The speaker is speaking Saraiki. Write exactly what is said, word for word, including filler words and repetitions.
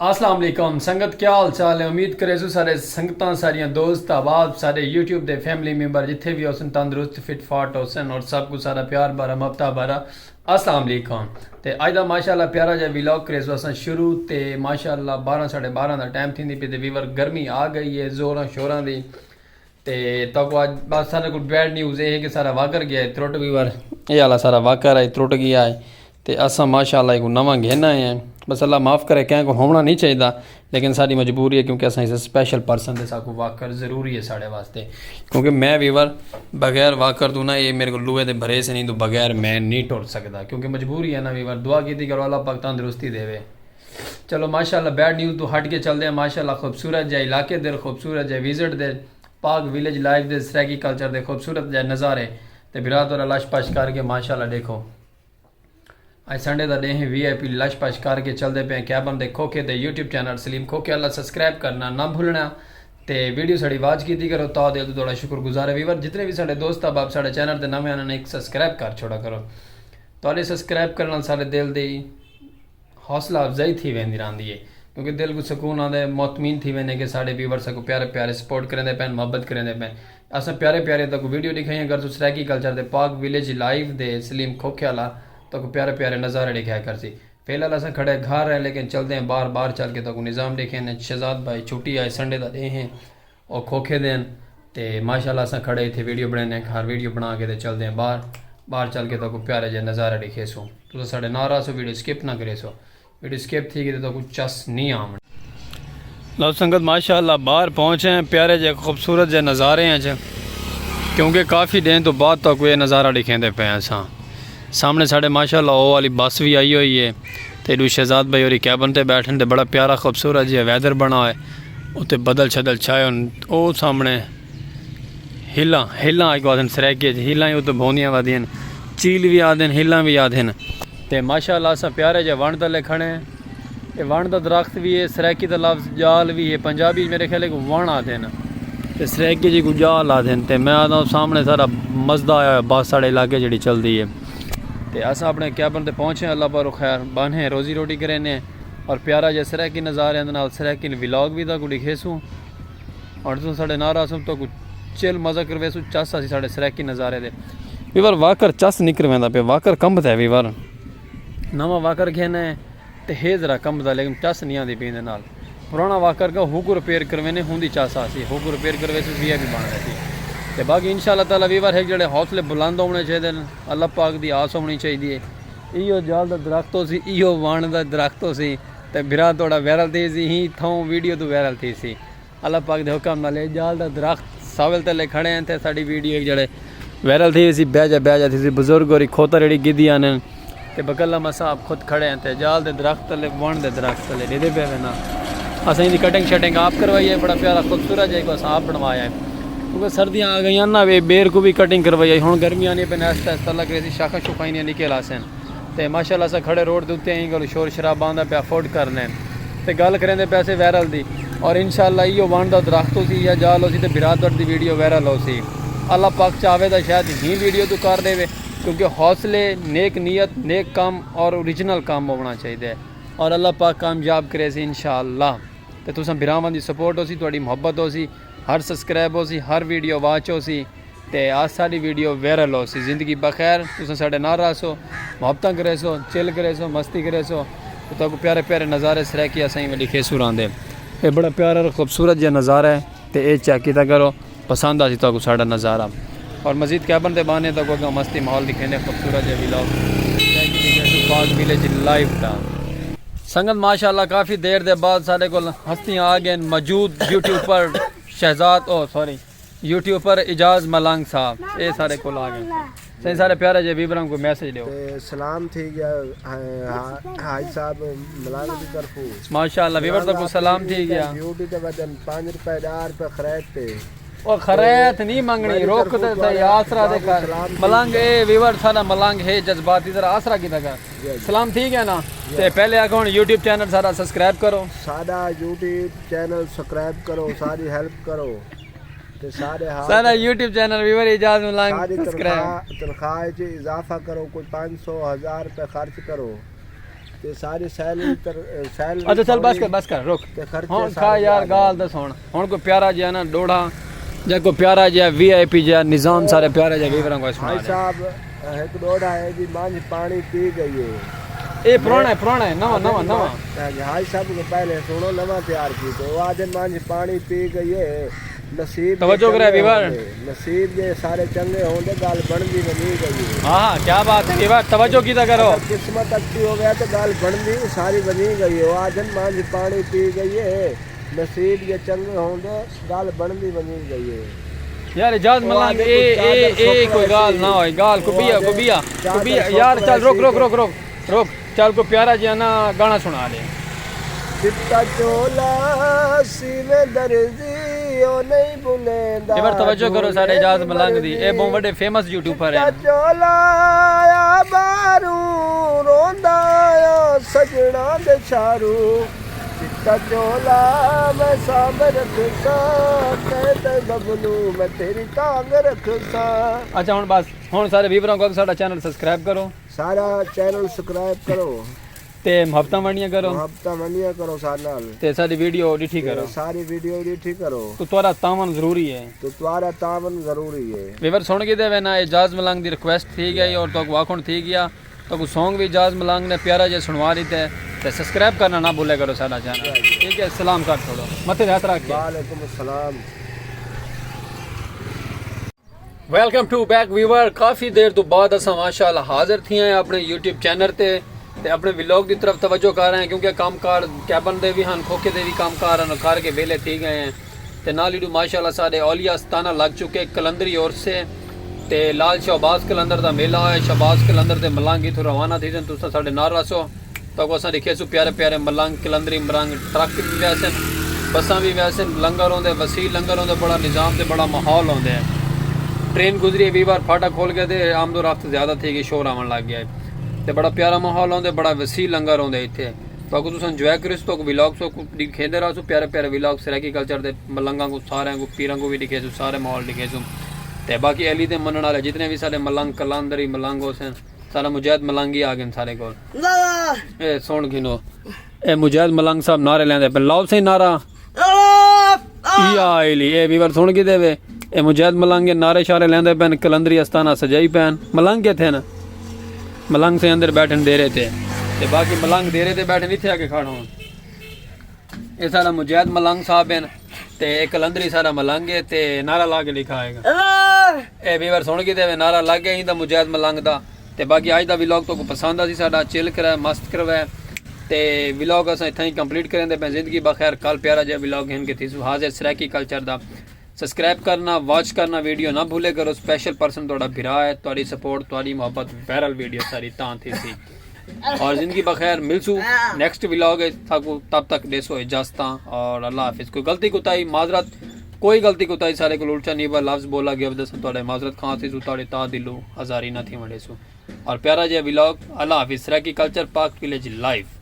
السلام علیکم سنگت، کیا حال چال ہے؟ امید کریسوں سارے سنگتاں، ساریاں دوست احباب، سارے یوٹیوب دے فیملی ممبر جتھے وی ہوسن، تندرست فٹ فاٹ ہوسن اور سب کوں سارا پیار بھرا، محبتاں بھرا السلام علیکم۔ تے اڄ دا ماشاءاللہ پیارا جیہا ولاگ کریسوں اساں شروع۔ تے ماشاءاللہ بارہ، ساڑھے بارہ دا ٹائم تھیندی پئی تے ویور گرمی آ ڳئی ہے زوراں شوراں دی۔ تے تہاکوں اڄ بس ساݙے کول بیڈ نیوز اے ہے کہ سارا واکر ڳیا ہے ترٹ۔ ویور، اے آلا سارا واکر ہے ترٹ ڳیا ہے۔ تے اساں ماشاءاللہ ایکوں نواں گھن آئے ہیں۔ بس اللہ معاف کرے، کہیں کول ہووݨا نہیں چاہیدا، لیکن ساݙی مجبوری ہے، کیونکہ اساں اسے سپیشل پرسن تے ساکوں واکر ضروری ہے ساݙے واسطے۔ کیونکہ میں ویور بغیر واکر توں نہ، اے میرے کول لوہے دے بھریسے نہیں، توں بغیر میں نہیں ٹر سڳدا، کیونکہ مجبوری ہے نا ویور۔ دعا کیتی کرو اللہ پاک تندرستی ݙیوے۔ چلو ماشاءاللہ بیڈ نیوز توں ہٹ کے چلدے ہیں ماشاءاللہ خوبصورت جیہے علاقے دے، خوبصورت جیہے وزٹ دے، پاک ویلیج لائف دے، سرائیکی کلچر دے خوبصورت جیہے نظارے۔ تے بھرا تہاݙا لش پش کر کے ماشاءاللہ ݙیکھو۔ اڄ سنڈے دا ݙینہہ ہے، وی آئی پی لش پش کر کے چلدے پئے ہیں کیبن دے کھوکھے دے یوٹیوب چینل سلیم کھوکھے آلا سبسکرائب کرݨا نہ بھلݨا۔ تے ویڈیو ساݙی واچ کیتی کرو، تہاݙے دل توں تہاݙا شکر گزار ہے ویور۔ جتنے وی ساݙے دوست احباب ساݙے چینل تے نویں آندن، ہک سبسکرائب کر چھوڑا کرو۔ تہاݙے سبسکرائب کرݨ نال ساݙے دل دی حوصلہ افزائی تھی ویندی رہندی ہے، کیونکہ دل کوں سکون آندا ہے، مطمئن تھی ویندے کہ ساݙے ویور ساکوں پیارے پیارے سپورٹ کریندے پئن، محبت کریندے پئن۔ اساں پیارے پیارے تہاکوں ویڈیو ݙکھائیاں کرسوں سرائیکی کلچر دے، پاک ویلیج لائف دے، سلیم کھوکھے آلا تہاکوں پیارے پیارے نظارے ݙکھایا کرسی۔ فی الحال اساں کھڑے گھر ہیں، لیکن چلدے ہیں باہر، باہر چل کے تہاکوں نظام ݙکھیندے ہیں۔ شہزاد بھائی چھٹی آئے، سنڈے دا ݙینہہ ہے، او کھوکھے دے ہن۔ تے ماشاءاللہ اساں کھڑے اتھے ویڈیو بݨیندے ہیں، گھر ویڈیو بݨا کے تے چلدے ہیں باہر۔ باہر چل کے تہاکوں پیارے جیہے نظارے ݙکھیسوں۔ تساں ساݙے نال رہسو، ویڈیو سکپ نہ کریسو۔ ویڈیو سکپ تھی ڳئی تے تہاکوں چس نہیں آوݨی۔ لو سنگت، ماشاءاللہ باہر پہنچے ہیں، پیارے جے خوبصورت جے نظارے ہیں جے، کیونکہ کافی ݙینہہ توں بعد تہاکوں اے نظارہ ݙکھیندے پئے ہیں اساں۔ سامݨے ساݙے ماشاءاللہ او والی بس وی آئی ہوئی ہے، تے ݙو شہزاد بھائی ہوری کیبن تے ٻیٹھن، تے بڑا پیارا خوبصورت جیہا ویدر بݨا ہوئے، اتے بدل شدل چھائے ہن۔ او سامݨے ہلاں، ہلاں اڄ کوں آہدن سرائیکی اچ، ہلاں ہی اتوں بھوندیاں ودیاں ہن، چیل وی آہدن، ہلاں وی آہدن۔ تے ماشاءاللہ اساں پیارے جے وݨ تلے کھڑے ہیں۔ اے وݨ دا درخت وی ہے، سرائیکی دا لفظ ڄال وی ہے، پنجابی اچ میرے خیال ہے کہ وݨ آہدن۔ تے سرائیکی جی کوں ڄال آہدن۔ تے میں آہدا سامݨے سارا مزدا آیا ہویا بس ساݙے علاقے جیڑھی چلدی ہے۔ تے اساں اپݨے کیبن تے پہنچے ہیں، اللہ پاک خیر بانہیں، روزی روٹی کرینے ہیں۔ اور پیارا جیہا سرائیکی نظارے دے نال سرائیکی ولاگ وی تہاکوں ݙکھیسوں۔ اور تساں ساݙے نال رہسو تہاکوں چل مزہ کرویسوں، چس آسی ساݙے سرائیکی نظارے دے۔ ویور واکر چس نکر ویندا پیا، واکر کمبدا ہے ویور۔ نواں واکر گھن ہے تے ہے ذرا کمبدا، لیکن چس نہیں آندی پئی ایندے نال۔ پراݨا واکر کوں ہوکوں ریپیئر کروینے، ہوندی چس آسی، ہوکوں ریپیئر کرویسوں وی آئی پی بݨ ویسی۔ تے باقی انشاءاللہ تعالیٰ ویور ہک جیڑھے حوصلے بلند ہووݨے چاہیدے ہن، اللہ پاک دی آس ہووݨی چاہیدی ہے۔ ایہو ڄال دا درخت ہوسی، ایہو وݨ دا درخت ہوسی، تے بھرا تہاݙا وائرل تھیسی، ہیں تھاؤں ویڈیو توں وائرل تھیسی۔ اللہ پاک دے حکم نال اے ڄال دا درخت ساول تلے کھڑے ہیں تے ساݙی ویڈیو ہک جیڑھے وائرل تھی ویسی، بیجا بیجا تھیسی، بزرگ ہوری کھوتر جیڑھی گھدی آندن۔ تے بکلہ ماں صاحب خود کھڑے ہیں تے ڄال دے درخت تلے، وݨ دے درخت تلے ݙیہدے پئے وینا۔ اساں ایندی کٹنگ شٹنگ آپ کروائی ہے، بڑا پیارا خوبصورت جیہا کوں اساں آپ بݨوایا ہے۔ کیونکہ سردیاں آ ڳئیاں نا، وے ٻیر کوں وی کٹنگ کروائی ہے۔ ہݨ گرمیاں آندیاں پئن، آہستہ آہستہ اللہ کریسی شاخاں شوخاں ایندیاں نکل آسن۔ تے ماشاءاللہ اساں کھڑے روڈ دے اتے ہیں، گل شور شرابہ آندا پیا، افورڈ کر لین۔ تے گل کریندے پئے سے وائرل دی۔ اور انشاءاللہ ایہو وݨ دا درخت ہوسی یا ڄال ہوسی تے بھرا تہاݙی ویڈیو وائرل ہوسی۔ اللہ پاک چاہوے تاں شاید ہیں ویڈیو توں کر ݙیوے، کیونکہ حوصلے، نیک نیت، نیک کم اور اوریجنل کم ہووݨا چاہیدا ہے۔ اور اللہ پاک کامیاب کریسی انشاءاللہ۔ تے تساں بھراواں دی سپورٹ ہوسی، تہاݙی محبت ہوسی، ہر سبسکرائب ہوسی، ہر ویڈیو واچ ہوسی، تے آج ساݙی ویڈیو وائرل ہوسی۔ زندگی بخیر، تساں ساݙے نال رہسو، محبتاں کریسو، چل کریسو، مستی کریسو، تے تہاکوں پیارے پیارے نظارے سرائیکی اساں ایویں ݙکھیسوں راہندے۔ اے بڑا پیارا اور خوبصورت جیہا نظارہ ہے، تے اے چیک کیتا کرو۔ پسند آسی تہاکوں ساݙا نظارہ۔ اور مزید کیبن تے ٻہنے تہاکوں اڳاں مستی ماحول ݙکھیندے، خوبصورت جیہا ولاگ۔ پاک ویلیج لائف دا۔ سنگت ماشاءاللہ کافی دیر دے بعد ساݙے کول ہستیاں آ ڳئین موجود، یوٹیوبر شہزاد، او سوری، یوٹیوبر اعجاز ملنگ صاحب، اے ساݙے کول آ ڳئین۔ سائیں سارے پیارے جے ویوراں کوں میسج ݙیو۔ تے سلام تھی ڳیا، ہا-، ہا-، حاج صاحب ملنگ دی طرفوں۔ ماشاءاللہ، ویور تہاکوں سلام تھی ڳیا۔ ڈیوٹی تے ودن پنج روپے، ݙاہ روپے خرید تے۔ او خرید نہیں منگݨی، میری رُک طرفوں تے سہی، تہاݙے آسرا دے گھر۔ سلام تھی ملنگ ڳیا۔ اے ویور ساݙا ملنگ ہے، جذباتی ذرا آسرا کیتا کر۔ جی، جی۔ سلام تھی ڳیا نا؟ جی۔ تے پہلے آکھو ہݨ یوٹیوب چینل ساݙا سبسکرائب کرو۔ ساݙا یوٹیوب چینل سبسکرائب کرو، ساݙی ہیلپ کرو۔ تے ساݙے ہاتھ ساݙا یوٹیوب چینل ویور اعجاز ملنگ ساݙی سبسکرائب۔ تنخواہ، تنخواہ اچ اضافہ کرو، کوئی پنج سو، ہزار روپے خرچ کرو۔ تے ساری سیلری تر سیلری اچھا چل بس کر بس کر رک۔ تے خرچے ہن کھا سارے یار زیادہ گال ہن۔ دس ہن ہن کوئی پیارا جیا نا ڈوڑا، یا کوئی پیارا جیا وی آئی پی جیا نظام سارے پیارے جیا ویوراں کو سنا حاج دے۔ صاحب، ہک ڈوڑا ہے جی، مانجھ پانی پی گئی ہے۔ اے پرانا ہے، پرانا ہے، نواں نواں نواں۔ حاج صاحب کو پہلے سنو، نواں تیار کیتے۔ وہ آدھے مانجھ پانی پی گئی ہے۔ نصیب دے توجہ کرے چنگے ویور۔ ہوندے، نصیب دے سارے چنگے ہوندے، گال بنڑدی ونجی گئی ہے۔ ہاں ہاں، کیا بات ہے ویور، توجہ کیتا کرو۔ اگر قسمت اچھی ہووے تے گال بنڑدی ساری ونجی گئی ہے۔ او آدھن مانجھ پانی پی گئی ہے، نصیب دے چنگے ہوندے، گال بنڑدی ونجی گئی ہے۔ یار اعجاز او ملنگ، آدھن اے کوئی اے چادر اے کوئی سکھڑا گال سی، نہ ہوئے، گال او کبیا آدھن کبیا چادر کبیا۔ یار سکھڑا چل رک سی رک تے رک رک رک۔ رک، چل کوئی پیارا جیا نا گانا سنا ݙے۔ چٹا چولا سیویں درزی، او نہیں بھلیندا۔ ایہ وار توجہ کرو ساݙے اعجاز ملنگ دی، اے ٻہوں وݙے فیمس یوٹیوبر ہن۔ چٹا چولا آیا ٻاہروں، روندا آیا سڄݨاں دے چھاروں۔ چٹا چولا میں سانبھ رکھساں، کہیں تے ببلو میں تیری تانگھ رکھساں۔ اچھا ہݨ بس، ہݨ سارے ویوراں کوں ساݙا چینل سبسکرائب کرو۔ سارا چینل سبسکرائب کرو۔ تے محبتاں ونڈیاں کرو۔ محبتاں ونڈیاں کرو سارے نال۔ تے ساݙی ویڈیو ݙٹھی تے کرو۔ ساری ویڈیو ݙٹھی کرو۔ تو تہاݙا تعاون ضروری ہے۔ تو تہاݙا تعاون ضروری ہے۔ ویور سݨ گھدے وے نا، اعجاز ملنگ دی ریکویسٹ تھی ڳئی اور تہاکوں آکھݨ تھی ڳیا۔ تہاکوں سانگ وی اعجاز ملنگ نے پیارا جیہا سݨوا ݙتے۔ تے سبسکرائب کرݨا نہ بھلے کرو ساݙا چینل۔ ٹھیک ہے، سلام کر چھوڑو۔ متھے تے ہتھ رکھ کے۔ وعلیکم السلام۔ Welcome to back viewer. کافی دیر توں بعد اساں ماشاءاللہ حاضر تھئے ہیں اپݨے یوٹیوب چینل تے، تے اپݨے ولاگ دی طرف توجہ کر رہے ہیں، کیونکہ کم کار کیبن دے وی ہن، کھوکھے دے وی کم کار ہن، کر کے ویلے تھی ڳئے ہیں۔ تے نال ایݙو ماشاءاللہ ساݙے اولیاء استانہ لڳ چکے قلندری عرس ہے، تے لال شہباز قلندر دا میلہ ہے۔ شہباز قلندر دے ملنگ اتھوں روانہ تھیسن، تساں ساݙے نال رہسو۔ تہاکوں اساں ݙکھیسوں پیارے پیارے ملنگ، قلندری ملنگ، ٹرک وی ویسن، بساں وی ویسن، لنگر ہوندے، وسیع لنگر ہوندے، بڑا نظام تے بڑا ماحول ہوندے۔ ٹرین گزری ہے، ویوار پھاٹک کھل ڳئے تے آمد و رفت زیادہ تھی ڳئی، شور آوݨ لڳ ڳیا ہے۔ تے بڑا پیارا ماحول ہوندے، بڑا وسیع لنگر ہوندے اتھے۔ تہاکوں تساں انجوائے کریسو، تہاکوں ولاگ سو ݙکھیندے رہسوں، پیارے پیارے ولاگ سرائیکی کلچر دے ملنگاں کوں، ساریاں کوں، پیراں کوں وی ݙکھیسوں، سارے ماحول ݙکھیسوں۔ تے باقی علی دے منݨ والے جتنے وی ساݙے ملنگ، قلندری ملنگ ہوسن، سارا مجاہد ملنگ ہی آ ڳئن سارے کول۔ اے سݨ گھنو۔ اے مجاہد ملنگ صاحب نعرے لیندے پن۔ لاؤ سئیں نعرہ۔ ای آ ایلی۔ اے ویور سݨ گھدے وے۔ اے مجاہد ملنگ اے نعرے شعرے لیندے پن۔ قلندری استانہ سجائی پن۔ ملنگ کتھے نا؟ ملنگ سئیں اندر ٻیٹھن دیرے تے۔ تے باقی ملنگ دیرے تے ٻیٹھن، اتھے آ کے کھڑ ہون۔ اے ساݙا مجاہد ملنگ صاحب ہن تے اے قلندری ساݙا ملنگ ہے تے نعرہ لا کے ݙکھائے ڳا۔ اے ویور سݨ گھدے وے نعرہ لڳ ڳئے ایندا مجاہد ملنگ دا۔ تے باقی اڄ دا ولاگ تہاکوں پسند آسی ساݙا، چل کرے، مست کروے۔ تے ولاگ اساں اتھاں ہی کمپلیٹ کریندے پئے۔ زندگی بخیر، کل پیارا جیہا ولاگ گھن کے تھیسوں حاضر سرائیکی کلچر دا۔ سبسکرائب کرݨا، واچ کرݨا، ویڈیو نہ بھلے کرو۔ سپیشل پرسن تہاݙا بھرا ہے، تہاݙی سپورٹ، تہاݙی محبت، وائرل ویڈیو ساری تاں تھیسی۔ اور زندگی بخیر، ملسوں نیکسٹ ولاگ ہے تہاکوں، تب تک ݙیسو اجازتاں اور اللہ حافظ۔ کوئی غلطی کوتاہی معذرت، کوئی غلطی کوتاہی سارے کول الٹا نیبا لفظ بولا ڳیا ہووے تاں اساں تہاݙے معذرت خواہ تھیسوں، تہاݙے تاں دلوں آزاری نہ تھیوݨ ݙیسوں۔ اور پیارا جیہا ولاگ۔ اللہ حافظ۔ سرائیکی کلچر، پاک ولیج لائیو۔